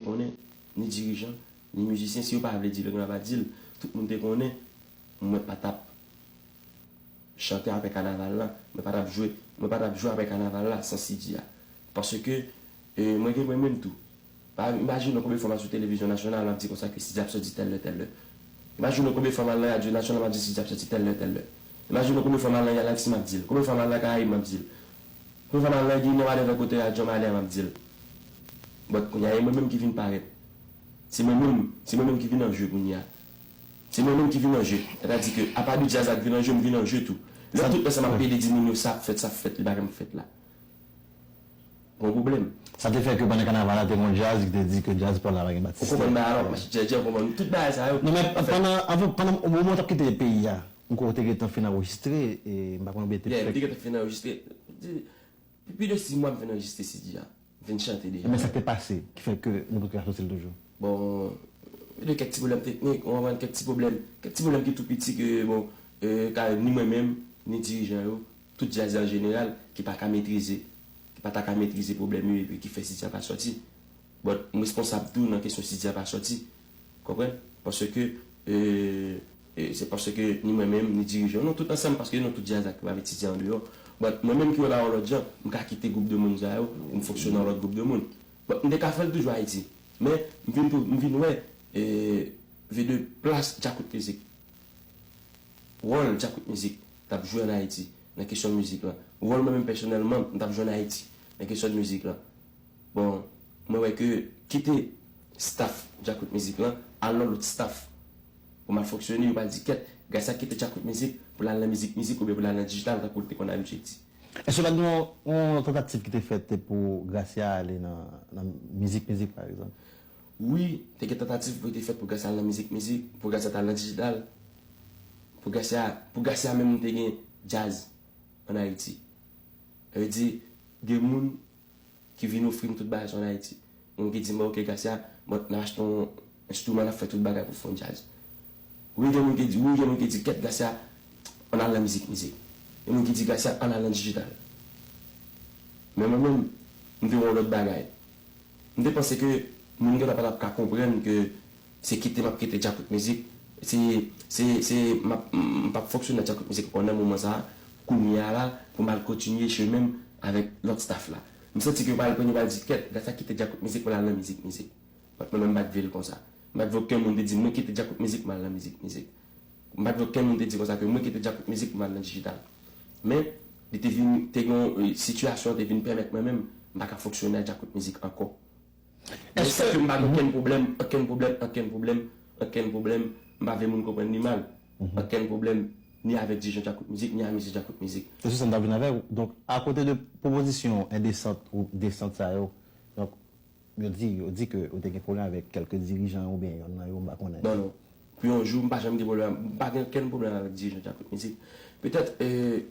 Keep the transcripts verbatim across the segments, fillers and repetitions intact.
konnen, ni dirijan, ni mizisyen, si yo pa vle di l, yo gen dwa pa di l. Tout moun te konnen, mwen pa t ap chante apre kanaval la, mwen pa t ap jwe, mwen pa t ap jwe apre kanaval la san Sidy a. Paske, e, mwen gen mwen menm tou. Pa imajine w konbyen fwa m al sou televizyon nasyonal, m ap di konsa ke Sidy ap sòti tèl lè, tèl lè. Imajine w konbyen fwa m al nan radyo nasyonal, m ap di Sidy ap sòti tèl lè, tèl lè. Imajine w konbyen fwa m al nan Galaxy, m ap di l. Konbyen fwa m al nan Karayib, m ap di l. Konbyen fwa m al nan Ginen, whatever kote radyo m ale a, m ap di l. But kounye a, e mwen menm ki vin parèt. Se mwen menm, se mwen menm ki vin an jeu kounye a. Se mwen menm ki vin an jeu. Sètadi ke, apa de djaz la k vin an jeu, m vin an jeu tou. Lè tout ansanm ap pede di moun yo sa ap fèt, sa ap fèt, li pa janm fèt la. Gon pwoblèm. Sa te fè ke pandan kanaval la, te gon djaz ki te di ke djaz pa la, pa gen batiste. Ou konprann bagay la, djaz, djaz, ou konprann tout bagay sa yo. Non, men pandan, anvan, pandan o moman w t ap kite peyi a, m kwè w te gentan fin anrejistre, e m pa konn oubyen te Yeah, m fèk te gentan fin anrejistre. Pi de sis mwa m fin anrejistre Sidy a. M fin chante deja. Men sa k te pase, ki fè ke nou pa t ka soti l toujou? Bon, de kèk ti pwoblèm teknik, ou konprann, kèk ti pwoblèm, kèk ti pwoblèm ki tou piti ke, bon, e, ka ni mwen menm, ni dirijan yo, tout djaz an jeneral, ki pa ka metrize, ki pa ta ka metrize pwoblèm yo, epi ki fè Sidy a pa sòti. But m responsab tou nan kesyon Sidy a pa sòti. Konprann? Paske, e, e, se paske ni mwen menm, ni dirijan, nou tout ansanm, paske nou tout djaz la ki pa vle etidye andeyò. But mwen menm ki wè bagay yon lòt jan, m ka kite gwoup de moun sa yo, pou m fonksyone yon lòt gwoup de moun. But m te ka fè l toujou Ayiti. Men, m vin, m vin wè, e, vin de plas Djakout Mizik. Wòl Djakout Mizik t ap jwe ann Ayiti, nan kesyon mizik lan. Wòl mwen menm pèsonèlman, m t ap jwe ann Ayiti, nan kesyon mizik lan. Bon, mwen wè ke kite staff Djakout Mizik lan, al nan lòt staff. Pou m al fonksyone, yo pral di, kèt, Gracia kite Djakout Mizik pou l al nan mizik mizik oubyen pou l al nan dijital, tankou l te konn abitye di. Èske pa t gen yon, yon tantativ ki te fèt pou Gracia ale nan, nan mizik mizik, pa egzanp? Wi, te gen tantativ pou te fèt pou Gracia al nan mizik mizik, pou Gracia t al nan dijital. Pou Gracia, pou Gracia menm te gen djaz ann Ayiti. Sa vle di, gen moun ki vin ofri m tout bagay sa ann Ayiti. Gen moun ki di m, "Bon, ok, Gracia, bon, n ap achte yon enstriman, n ap fè tout bagay pou fè yon djaz." Wi, gen moun ki di, wi, gen moun ki di, "Kèt, Gracia, ann al nan mizik, mizik." Gen moun ki di, "Gracia, ann al nan dijital." Men mwen menm, m te wè yon lòt bagay. M te panse ke moun gen dwa pa t ap ka konprann ke se kite m ap kite Djakout Mizik. Se, se, se, m ap, m p ap fonksyone nan Djakout Mizik ankò nan moman sa a. Kounye a la, pou m al kontinye chemen m avèk lòt staff la. M santi ke yo pral pran, yo pral di, "Kèt, Gracia kite Djakout Mizik pou l al nan mizik, mizik." But mwen menm, m pa t vle l konsa. M pa t vle okenn moun te di m, "Mwen kite Djakout Mizik, mwen al nan mizik, mizik." M pa t vle okenn moun te di konsa ke mwen kite Djakout Mizik pou m al nan dijital. Men, li te vin, te gen yon, e, sitiyasyon te vin pèmèt mwen menm, m pa ka fonksyone ak Djakout Mizik ankò. Men Èske sèke m pa gen okenn pwoblèm, okenn pwoblèm, okenn pwoblèm, okenn pwoblèm, m pa vle moun konprann li mal. Okenn pwoblèm, ni avèk dirijan Djakout Mizik, ni ak mizisyen Djakout Mizik. Se sou sa m t ap vin avè w. Donk, akote de pwopozisyon endesant ou desant sa yo, donk, yo di, yo di ke ou te gen pwoblèm avèk kèlke dirijan oubyen yonn nan yo, m pa konnen. Non, non. Pou yon jou, m pa janm gen pwoblèm. M pa gen okenn pwoblèm avèk dirijan Djakout Mizik. Petèt, e,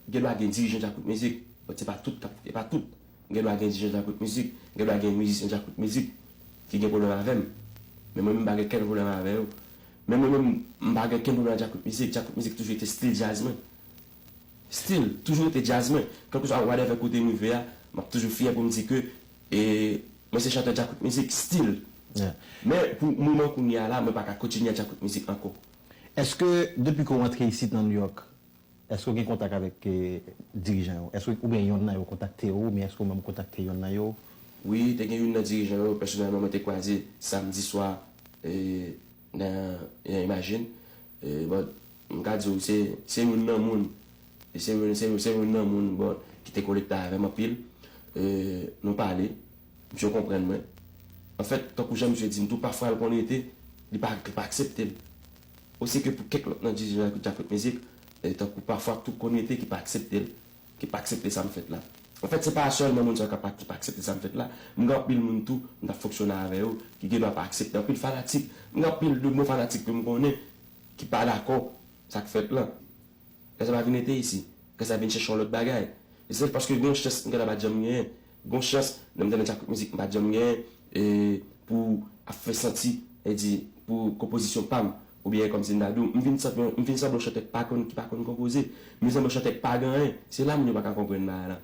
gen dwa gen dirijan Djakout Mizik, but se pa tout k ap, se pa tout. Gen dwa gen dirijan Djakout Mizik, gen dwa gen mizisyen Djakout Mizik ki gen pwoblèm avè m. Men mwen menm, m pa gen okenn pwoblèm avè yo. Men mwen menm, m pa gen okenn pwoblèm ak Djakout Mizik. Djakout Mizik toujou rete stil djaz mwen. Still, toujou rete djaz mwen. Kèlkeswa whatever kote m rive a, m ap toujou fyè pou m di ke, e, mwen se chantè Djakout Mizik, still. Yeah. Men pou moman kounye a la, mwen pa ka kontinye ak Djakout Mizik ankò. Èske depi ke w antre isit nan New York, èske w gen kontak avèk, e, dirijan yo? Èske oubyen yonn nan yo kontakte w, oubyen èske w menm kontakte yonn nan yo? Wi, te gen youn nan dirijan yo, pèsonèlman, mwen te kwaze samdi swa, e, nan, nan Imagine. E, but, m ka di w, se, se youn nan moun, se youn, se, se youn nan moun, but, ki te konekte avè m anpil. E, nou pale, misye konprann mwen. Anfèt, tankou jan misye di m tou, pafwa l konn rete, li pa, li pa aksepte l. Osi ke pou kèk lòt nan dirijan Djakout Mizik, e, tankou pafwa tou konn rete ki pa aksepte l, ki pa aksepte sa m fèt la. Anfèt, se pa sèlman moun sa yo ki pa, ki pa aksepte sa m fèt la. M gen anpil moun tou, m t ap fonksyone avè yo, ki gen dwa pa aksepte. Anpil fanatik, m gen anpil de bon fanatik ke m konnen ki pa dakò sa k fèt lan. Kè sa pa vin rete isi. Kè sa vin chèche yon lòt bagay. E se paske gen yon chans m gentan pa t janm genyen. Gen yon chans, lè m te nan Djakout Mizik, m pa t janm genyen, e, pou ap fè santi, e di, pou konpozisyon pa m, oubyen kòmsi m ta di w, m vin sanble, m vin sanble yon chantè k pa konn, ki pa konn konpoze. M vin sanble yon chantè k pa gen anyen. Se la moun yo pa ka konprann bagay la.